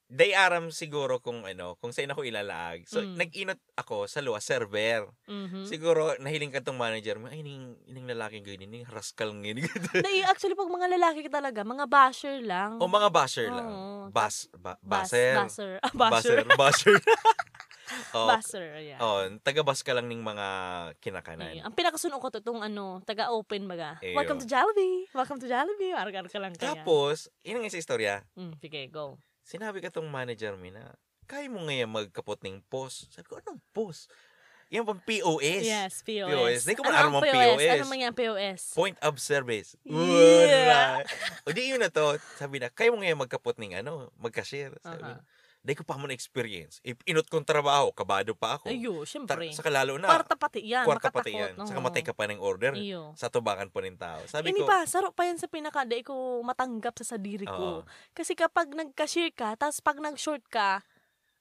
day aram siguro kung ano, kung saan ako ilalaag. So, Mm. nag-inot ako sa luwas, server. Mhm. Siguro, nahiling ka tong manager mo, "Ay, ning, ning lalaki ganyan, ning raskal ngayon." Dai, actually, pag mga lalaki talaga, mga basher lang. O mga basher lang. Oo. Bas, ba, Bas- baser. Basher. Ah, basher. Baser. Basher. Oh, Basher, ayan. Oh, taga-bas ka lang ning mga kinakanan. Ayun. Ang pinakasuno ko to, itong ano, taga-open baga. Ayun. Welcome to Jollibee! Welcome to Jollibee! Argar ka lang kaya. Tapos, yun ang isa istorya. Mm, sige, go. Sinabi ka tong manager mo na, "Kaya mo ngayon magkapot ning pos?" Sabi ko, "Anong pos?" Yan bang P O S? Yes, P O S. P O S. Di ko man Ano aram ang ang P O S? P O S. Ano man yung P O S? Point of service. Yeah. Wala. O di yun na to. Sabi na, "Kaya mo ngayon magkapot ning ano, mag-cashier?" Sabi Aha. na, "Di ko pa mo na-experience. Ip-, inot kong trabaho, kabado pa ako." Ayo, Ta- syempre. Sa kalalo na, Kwarta pati yan. kwarta pati Makatakot, yan. Saka oo. Matay ka pa ng order. Iyo. Sa tubangan pa ng tao. Sabi Ini ko, pa, saro pa yan sa pinaka, di ko matanggap sa sadiri ko. Oo. Kasi kapag nag-cashier ka, tapos pag nag-short ka,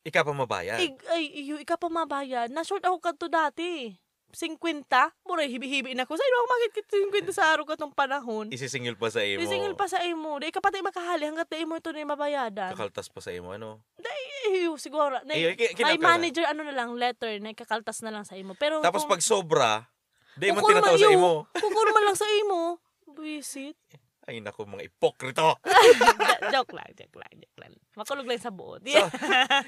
Ika pa mabayad. Ig, ay, iyo, ika pa mabayad. Na-short ako kadto dati. Singkwenta? Mura, hibi-hibi na ko. Sa'yo, ako makikit singkwenta sa araw katong panahon. Isisingil pa sa imo. Isingil pa sa imo. Di ka pati makahali hanggat di imo ito na mabayadan. Kakaltas pa sa imo, ano? Dai, iyo, siguro. Na, Iyo, ki- may kinapira. Manager, ano na lang, letter na ikakaltas na lang sa imo. Pero Tapos kung, pag sobra, di mo kukurma tinataw sa iyo. Imo. Kukurma lang sa imo. Buwisit. Ay, naku, mga ipokrito. Joke lang, joke lang, joke lang. Makulog lang sa buot. So,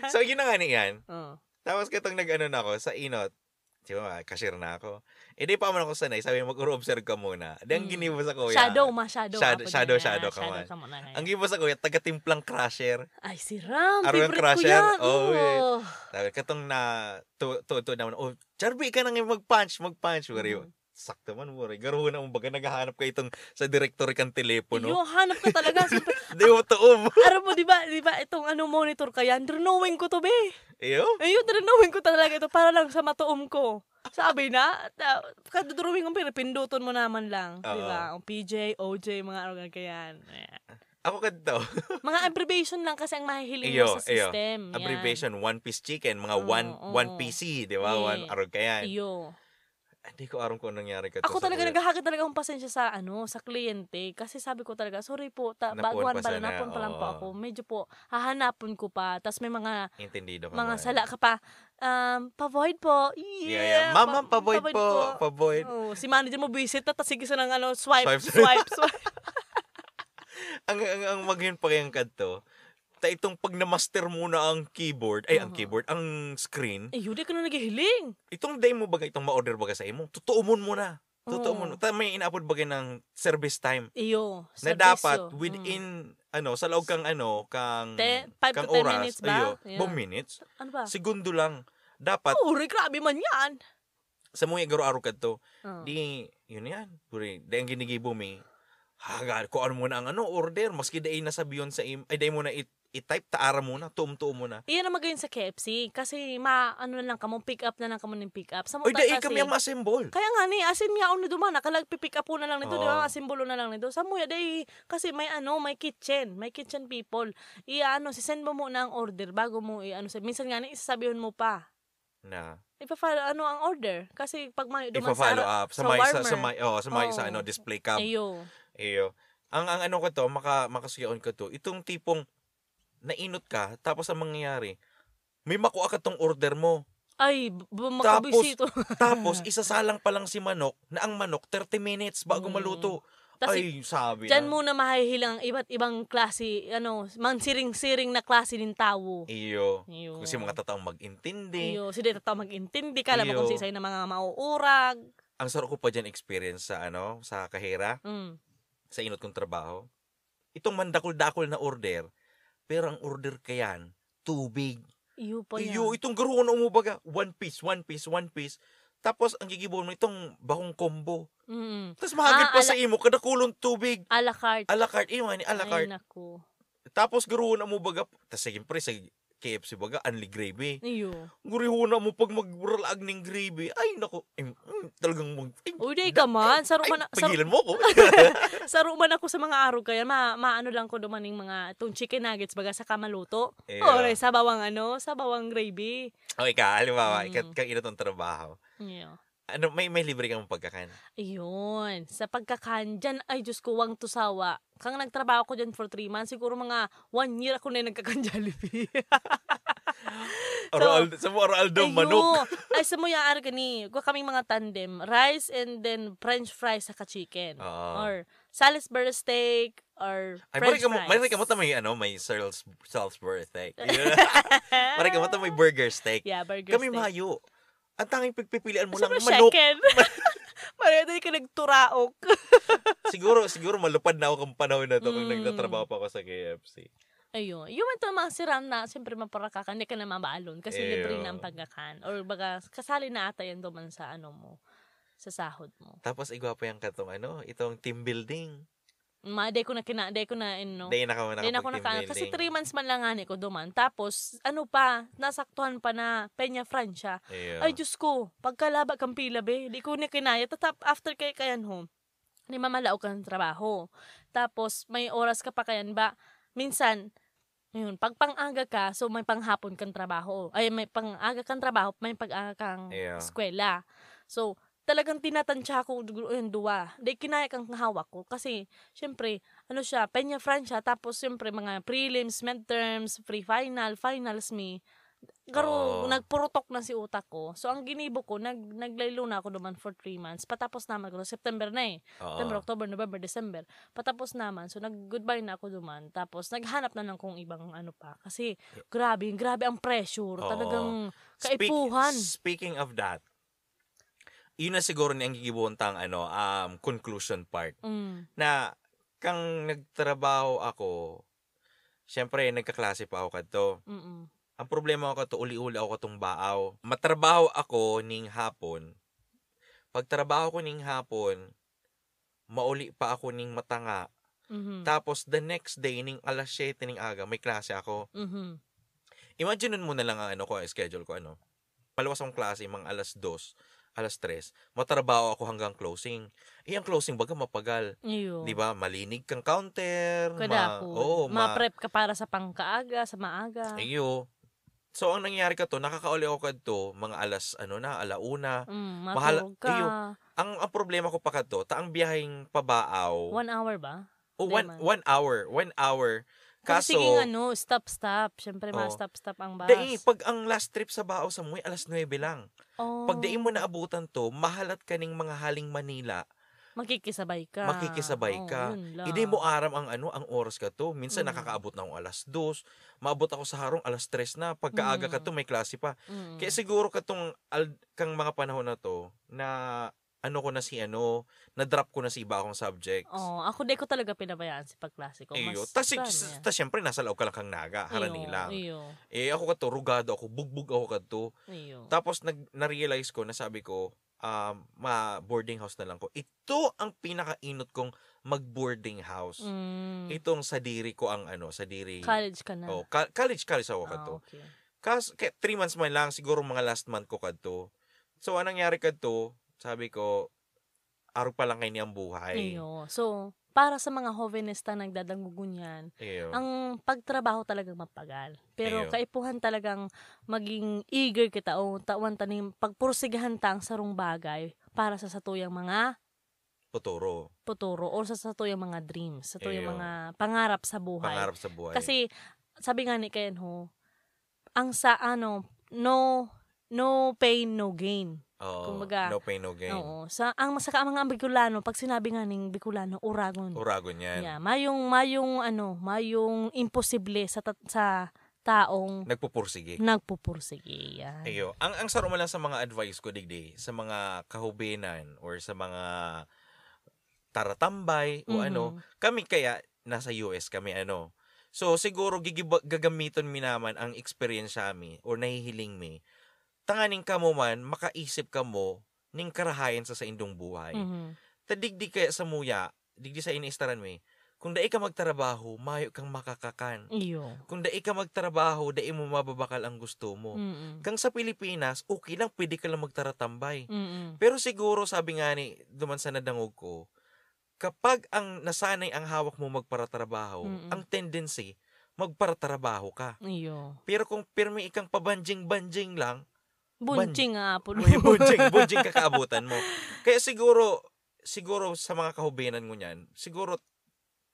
so, yun na nga ni yan. Oh. Tapos katong nag-ano na ako, sa inot, di ba, cashier na ako. Eh, di pa man ako sanay. Sabi, mag-observe ka muna. Di ang Mm. ginibo sa kuya. Shadow, ma-shadow. Shadow, Ako shadow, din, shadow ah, ka man. Ka muna ngayon. Ang gibo sa kuya, taga-timplang crusher. Ay, si Ram. Aro yung Favorite ko crusher. yan. Oh, Oo. Sabi, katong na, tu, tu, tu naman, oh, Charby, ka nang mag-punch, mag-punch. Wari, Mhm. Sakto man, wari. Garo na mong baga, naghahanap ka itong sa directory kang telepono. Yo, hanap ka talaga. Siyempre, Di mo tuom. Aram mo, di ba, di ba, itong ano, monitor ka yan? Drawing ko to, be. Iyo? Ayun, drawing ko talaga ito para lang sa matuom ko. Sabi na, ta- kadodrawing mo, pero pinduton mo naman lang. Di Oo. ba? Ang P J, O J, mga organ ka yan. Ayan. Ako kadto. Mga abbreviation lang kasi ang mahihiling Iyo, mo sa iyo. System. Yan. Abbreviation, one piece chicken, mga Oo, one, oo. one P C, di ba? One Yeah. arog ka yan. Iyo. Hindi ko aram kung anong nangyari ka Ako talaga, naghahagad talaga akong pasensya sa, ano, sa kliyente. Kasi sabi ko talaga, "Sorry po, ta- Napuon baguhan pa pa lang, sana, napuon pa lang po oo. Ako. Medyo po, hahanapon ko pa." Tas may mga, Intindido ka mga man. sala ka pa. Um, pa-void po. Yeah, Yeah, yeah. Ma'am, pa- ma'am, pa-void pa-void po. Pa-void. Oh, si manager mo, visit na, tas sige siya ng, ano, swipe, Swipe. Swipe, swipe. Ang, ang, ang maghin pa kayang kadto, ta itong pag na-master mo na ang keyboard, ay, ang Aha. Keyboard, ang screen, Eh, yun, di ka na naghihiling. Itong day mo baga, itong ma-order baga sa imo, tutuomon mo na. Tutuomon mo. Oo. Ta-, may inaapod baga ng service time. Iyo, Na sa dapat, bisyo. within, Mm. ano, sa loob kang, ano, kang, Te-, five kang to ten oras, minutes ba? iyo, Yeah. bong minutes, Ano ba? segundo lang. Dapat, Oh, grabe man yan. sa mga garo-aro kadto, Oh. di, yun yan. Puri, di ang ginigibo mi, haga, kung ano mo na ang ano, order, maski dai nasabiyon sa im-, ay, dai mo na it-, i-type, taara mo na, tuom-tuom mo na. Iyan ang magayon sa K F C. Kasi, ma, ano na lang kamo, pick up na lang kamo ng pick up. Sa Ay, mga dai kasi, kami ang ma-assemble. Kaya nga ni, as in nga, ano duman, nakalag pick up po na lang nito, di ba? Oo. Assemble na lang nito. Sa muya, dai, kasi may ano, may kitchen, may kitchen people. I-ano, si-send mo muna ang order bago mo, i-ano, sa, minsan nga ni, isasabihon mo pa. Na. Ipa-follow, ano ang order? Kasi pag may duman Ipa-follow sa, up. Sa sa may, sa, warmer. sa may, oh, sa may, sa Oo. ano, display cab. Ayo. Iyo. Ang, ang ano ko to, maka, makasuyaon ko to. Itong tipong nainot ka, tapos ang mangyayari, may makua ka tong order mo. Ay, b- b- Tapos, makabisito. tapos, isasalang pa lang si manok, na ang manok, thirty minutes bago Mm. maluto. Tas Ay, sabi Diyan na. Muna mahihiling ang iba't ibang klase, ano, mansiring-siring na klase ng tawo. Iyo. Iyo. Kung si mga tataong mag-intindi. Iyo, si di tataw mag-intindi, kala mo kung Iyo. si isa na mga mauurag. Ang sarap ko pa dyan experience sa, ano, sa Kahira, Mm. sa inot kong trabaho. Itong mandakol-dakol na order, pero ang order kayan, tubig. Iyo pa Iyo, yan. Itong garuon na umubaga, one piece, one piece, one piece. Tapos, ang gigibo mo, itong bakong combo. Mm. Tapos mahagad Ah, pa ala- sa imo, kadakulon tubig. A la carte. A la carte, iyo nga ni, a la Ay, carte. Naku. Tapos, garuon na umubaga, tapos, siyempre, sa K F C baga, only gravy. Iyo. Gurihon na mo pag magralaag ning gravy. Ay, naku. Ay, mm, talagang mag... Ay, Uy, di da- ka man. Saro ay, man, saro, pigilan mo ko. saro man ako sa mga arog kaya ma, maano lang ko dumaning mga itong chicken nuggets baga sa kamaluto. Iyo. Ore, sa bawang ano, sa bawang gravy. O, ika, halimbawa, ika, Mm. kang inot ang trabaho. Iyo. Ano, may, may libre kang pagkakan? Ayun. Sa pagkakan, dyan, ay, Diyos ko, wang tusawa. Kang nagtrabaho ko dyan for three months, siguro mga one year ako na nagkakan Jollibee. Aroaldo, sa mo aroaldo, Ayo. manok. Ay, sa mo yaar gani, gwa kaming mga tandem, rice and then french fries saka chicken. Oo. Or Salisbury steak, or Ay, french maray ka mo, fries. Maray ka mo ta may, ano, may Sals-, Salisbury steak. Maray ka mo ta may burger steak. Yeah, burger Kami steak. Mayo. Ang tanging pagpipilian mo lang, Siyempre, manok. chicken. Maray, dali ka nagturaok. Siguro, siguro malupad na ako kang panahon na to kung Mm. nagtatrabaho pa ako sa K F C. Ayun. Yung ito, mga siram na, siyempre, maparakakan, hindi ka na mabaalon kasi Ew. Libre na ang pagkakan. Or baga, kasali na ata yan duman sa ano mo, sa sahod mo. Tapos, igwa pa yung katong ano, itong team building. Ma, di ko na kina-, di ko na, ano, Dahil na ka di na ako nakapag-team naka-, kasi building. Three months man lang nga ni ko duman. Tapos, ano pa, nasaktuhan pa na Peña Francia. Ew. Ay, Diyos ko, pagkalaba kang pila, be. Di ko na kinaya. Tatap, after kay kayan ho, ni mamalaog kang trabaho. Tapos, may oras ka pa kayan ba? Minsan, Yun, pag pang-aga ka, so may panghapon kang trabaho. Ay, may pang-aga kang trabaho, may pag-aga kang Yeah. eskwela. So, talagang tinatantya ko dugo- yung duwa. Di kinaya kang hawak ko. Kasi, syempre, ano siya, Peña Francia, tapos syempre, mga prelims, midterms, pre-final, finals me. Garo, Oo. nagpurutok na si utak ko. So, ang ginibo ko, nag, naglaylo na ako naman for three months. Patapos naman ko, September na eh. Oo. September, October, November, December. Patapos naman. So, nag-goodbye na ako duman. Tapos, naghanap na lang kung ibang ano pa. Kasi, grabe, grabe ang pressure. Oo. Talagang Speak- kaipuhan. speaking of that, yun na siguro ni ang gigibuhon tang ano, um, conclusion part. Mm. Na, kang nagtrabaho ako, syempre, nagkaklase pa ako kadto. Mm-mm. Ang problema ko kadto, uli-uli ako katong baaw. Matrabaho ako ning hapon. Pagtrabaho ko ning hapon, mauli pa ako ning matanga. Mhm. Tapos, the next day, ning alas siyete ning aga, may klase ako. Mhm. Imagine mo na lang ang ano ko, ang schedule ko, ano. Maluwas akong klase, mga alas dos, alas tres. Matrabaho ako hanggang closing. Eh, ang closing, baga mapagal. Iyo. Di ba? Malinig kang counter. Kadakol. Oo, ma- Ma-prep ka para sa pangkaaga, sa maaga. Iyo. So, ang nangyari kadto, nakakauli ako kadto, mga alas, ano na, alauna. Mm, Mahal- matulog ka. Iyo. Ang, ang problema ko pa kadto, ta ang biyaheng pabaaw. One hour ba? Oh, Di one, man. one hour. One hour. Kasi Kaso, sige nga, no, stop-stop. Siyempre, Oh. ma-stop-stop ang bus. Dai, pag ang last trip sa baaw sa Muy, alas nuebe lang. Oh. Pag dai mo naabutan to, mahalat ka ning mga haling Manila, Makikisabay ka. Makikisabay Oo, ka. Yun lang. Hindi mo aram ang ano, ang oras ka to. Minsan Mm. nakakaabot na akong alas dos. Maabot ako sa harong alas tres na. Pagkaaga ka Mm. to, may klase pa. Mm. Kaya siguro katong al- kang mga panahon na to, na ano ko na si ano, na-drop ko na si iba akong subjects. Oh, ako di ko talaga pinabayaan si pagklase ko. Iyo. Mas Tas, si- saan s- yan? tas syempre, nasa loob ka lang kang naga, harani Iyo, lang. Iyo, Eh, ako kadto, rugado ako, bugbog ako kadto. iyo. Tapos, nag, na-realize ko, nasabi ko, um, ma-boarding house na lang ko. Ito ang pinakainot kong mag-boarding house. Mm. Itong sadiri ko ang ano, sadiri. College ka na. Oh, ka- college, college ako Ah, kadto. Okay. Kas, kaya three months man lang, siguro mga last month ko kadto. So, anong nangyari kadto? Sabi ko, arog pa lang kaini ang buhay. Iyo. So, para sa mga hovenes ta nagdadangog ngunyan, Iyo. ang pagtrabaho talagang mapagal. Pero Iyo. Kaipuhan talagang maging eager kita o tawan ta ning pagpursigihan ta ang sarong bagay para sa satuyang mga Futuro. Futuro or sa satuyang mga dreams, satuyang Iyo. Mga pangarap sa buhay. Pangarap sa buhay. Kasi, sabi nga ni Ken ho, ang sa ano, no, no pain, no gain. Oo, kumbaga, no pain, no gain. Oo. Sa, ang, sa ka-, mga Bicolano, pag sinabi nga ning Bicolano, uragon. Uragon yan. Yeah, mayong, mayong, ano, mayong imposible sa, ta- sa taong Nagpupursige. Nagpupursige. Yan. Iyo. Ang, ang saro man lang sa mga advice ko, digdi, sa mga kahubenan or sa mga taratambay o Mhm. ano, kami kaya nasa U S kami, ano. So, siguro gigiba- gagamiton mi naman ang eksperyensya mi or nahihiling mi. Tanganing kamo man, makaisip kamo ning karahayan sa saindong buhay. Mhm. Ta digdi kaya sa muya, digdi sa iniistaran mi, kung dai ka magtrabaho, mayo kang makakakan. Iyo. Kung dai ka magtrabaho, dai mo mababakal ang gusto mo. Mm-mm. Kang sa Pilipinas, okay lang, pwede ka lang magtaratambay. Mm-mm. Pero siguro, sabi nga ni, duman sa nadangog ko, kapag ang nasanay ang hawak mo magparatrabaho, Mm-mm. ang tendency, magparatrabaho ka. Iyo. Pero kung pirmi ikang pabanjing-banjing lang, Bunching nga apon. May bunjing, bunjing kakaabutan mo. Kaya siguro, siguro sa mga kahubenan ngunyan, siguro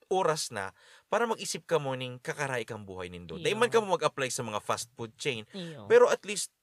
oras na para mag-isip kamo ning kakaray kang buhay nindo. Dai man Iyo. Kamo mag-apply sa mga fast food chain, Iyo. pero at least,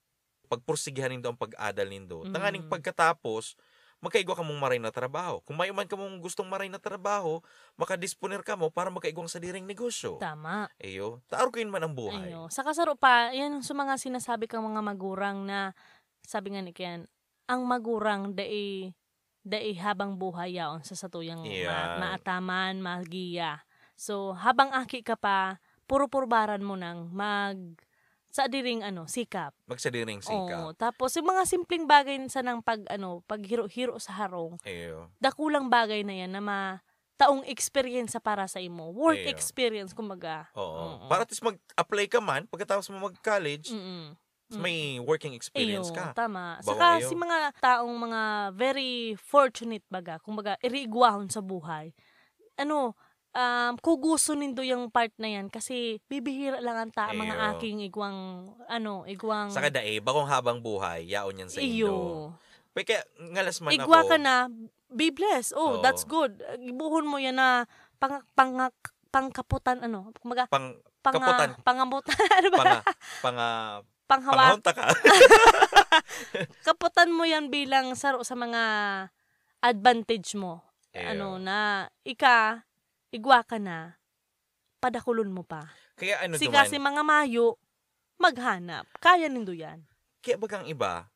pagpursigihan nindo ang pag-adal nindo. Tanganing Mm. pagkatapos, magkaigwa kamong maray na trabaho. Kung mayo man kamong gustong maray na trabaho, makadisponer kamo para magkaigwang sadiring negosyo. Tama. Iyo. Taarog kayo man ang buhay. Iyo. Saka saro pa, yan sa mga sinasabi kang mga magurang na, sabi nga ni Ken, ang magurang dai, dai habang buhay yaon sa satuyang ma- Iyan. maataman, magiya. So, habang aki ka pa, purupurbaran mo nang mag, sa diring ano, sikap. Magsadiring sikap. Oo. Tapos, yung mga simpleng bagay sa nang pag, ano, paghiro-hiro sa harong, Iyo. dakulang bagay na yan na ma, taong experience para sa imo. Work Iyo. Experience, kumbaga. Oo. Oo. Para at least mag-apply ka man, pagkatapos mo mag-college, Mm-mm. may working experience Iyo, ka. Tama. Bago Saka iyo. Si mga taong mga very fortunate baga, kumbaga, iriigwahon sa buhay. Ano, um, kuguso nindo yung part na yan kasi bibihira lang ang ta-, mga Iyo. aking igwang, ano, igwang Saka dai, bakong habang buhay, yaon yan sa Iyo. indo. Pwede kaya, ngalas man Igwa ako. ka na, be blessed. Oh, Oo. that's good. Ibuhon mo yan na pang-, pang-, pangkaputan, ano, kumbaga, Pang-, panga-, kaputan. pangamutan, ano ba? Panga-, panga-, Panghawak. pangahon ta ka. Kaputan mo yan bilang saro sa mga advantage mo. Iyo. Ano, na ika, igwa ka na, padakulon mo pa. Kaya ano Sika duman? si mga mayo, maghanap. Kaya nindo yan. Kaya bagang iba,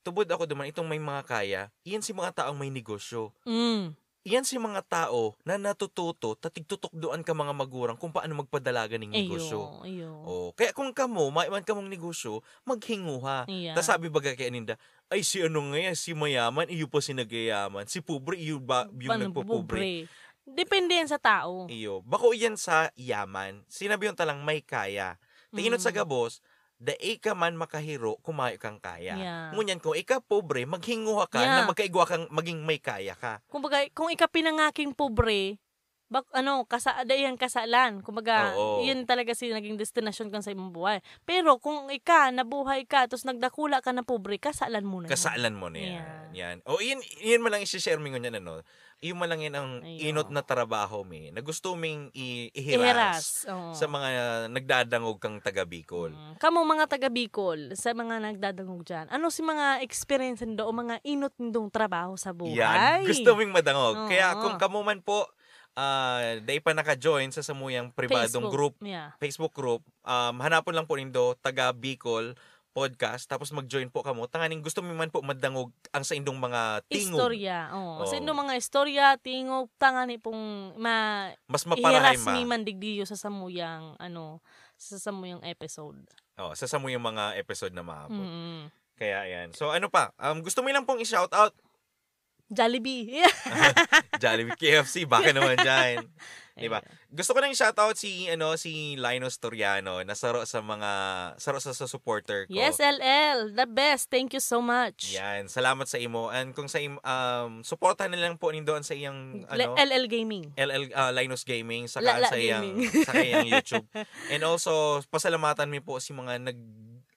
tubod ako duman, itong may mga kaya, iyan si mga taong may negosyo. Mm. Iyan si mga tao na natututo, ta tigtutukdoan ka mga magurang kung paano magpadalagan ning Iyo, negosyo. iyo. Oh, kaya kung kamo, maiwan kamong negosyo, maghinguha. Iya. Ta sabi baga kaya ninda, "Ay, si ano nga yan, si mayaman, iyo pa si nagyayaman. Si pobre, iyo ba yung Paano nagpopobre?" pobre? Depende yan sa tao. Iyo. Bako yan sa yaman. Sinabi yung talang may kaya. Tingot sa Mm. gabos, dai ka man makahiro kung mayo kang kaya. Yeah. Ngunyan, kung ika pobre, maghinguha ka na Oo. magkaigwa kang maging may kaya ka. Kumbaga, kung ika pinangaking pobre, bak-, ano, kasa-, dai yan kasalan. Kumbaga, Oo. yun talaga si naging destinasyon kan sa imong buhay. Pero kung ika, nabuhay ka, tapos nagdakula ka na pobre, kasalan mo na yan. Kasalan mo na yan. Yeah. Yan. O, yun, yun man lang isi-share mi ngunyan, ano. Yun man lang yan ang Ayun. inot na trabaho mi, na gusto ming i-, ihiras Ihiras, oo. sa mga nagdadangog kang taga Bicol. Mm. Kamo, mga taga Bicol, sa mga nagdadangog dyan, ano si mga experience nindo o mga inot nindong trabaho sa buhay? Yan. Gusto ming madangog. Kaya Oo. kung kamo man po, ah, dai pa naka-join sa samuyang pribadong Facebook. group, Yeah. Facebook group, um, hanapon lang po nindo, taga Bicol Podcast, tapos mag-join po kamo. Tanganing gusto mi man po madangog ang sa indong mga tingog. Istorya, oo. Sa Oo. indong mga istorya, tingog, tangani pong ma-, Mas maparahay ihiras ma. mi man digdiyo sa samuyang, ano, sa samuyang episode. Oh, sa samuyang mga episode na maabot. Mm. Kaya yan. So, ano pa? Um, gusto mo lang pong i-shout out? Jollibee. Jollibee, K F C, baka naman dyan. Di ba? Ayun. Gusto ko lang i-shout out si, ano, si Linus Toriano, na saro sa mga, saro sa, sa supporter ko. Yes, L L, the best. Thank you so much. Yan. Salamat sa imo. And kung sa im-, um, suportahan na lang po nindo ang sa iyang, Le-, ano, L L Gaming. L L, ah, Linus Gaming, saka La-, La sa iyang, Gaming. sa iyang YouTube. And also, pasalamatan mi po si mga nag-,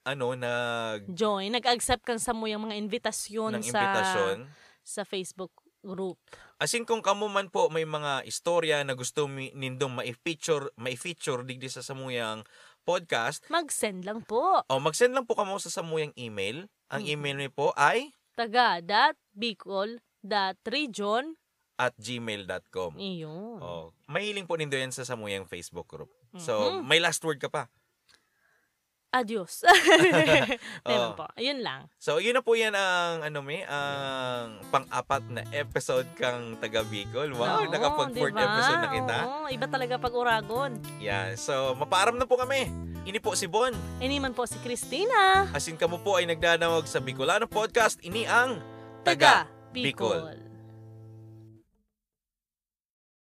ano, nag- Join, nag-accept kan samuyang mga invitasyon ng sa, invitasyon. sa Facebook group. Asin kung kamo man po may mga istorya na gusto mi-, nindong mai-feature, mai-feature digdi sa samuyang podcast. Mag-send lang po. O, mag-send lang po kamo sa samuyang email. Ang Mm. email mi po ay taga dot bicol dot region at gmail dot com. Iyon. Oh, mahiling po nindo yan sa samuyang Facebook group. So, Mhm. may last word ka pa? Adios. Meron Oh. po. Ayun lang. So, yun na po yan ang, ano, mi, ang pang-apat na episode kang Taga Bicol. Wow, Oo, nakapag-fourth di ba? episode na kita. Oo, iba talaga pag Uragon. Yeah, so, mapaaram na po kami. Ini po si Bon. Ini man po si Christina. Asin kamo po ay nagdadangog sa Bicolano Podcast. Ini ang Taga Taga Bicol. Bicol.